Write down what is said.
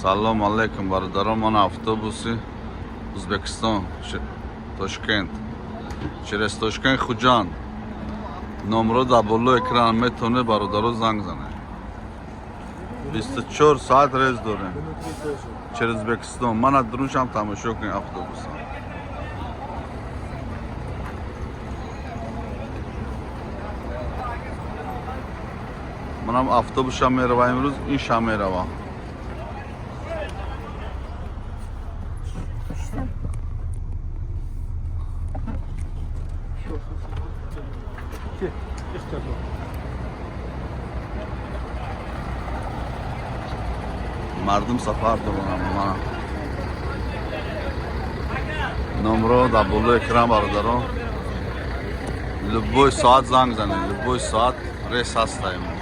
Салом алейкум, бародарон. Ман автобуси Узбекистон, Тошкент. Через Тошкент Хуҷанд. Номро дар болои экран метавонед, бародаро, занг занед. 24 соат рейс дорем. Через Узбекистон. Мана дуруншам тамошо кунед автобуса. Манам автобусшам мерава имрӯз, иншам мерава. Мардум сафар дорам. Мана номро дар болои экран, бародарон. Любой соат занг занед, любой соат рейс ҳастаем.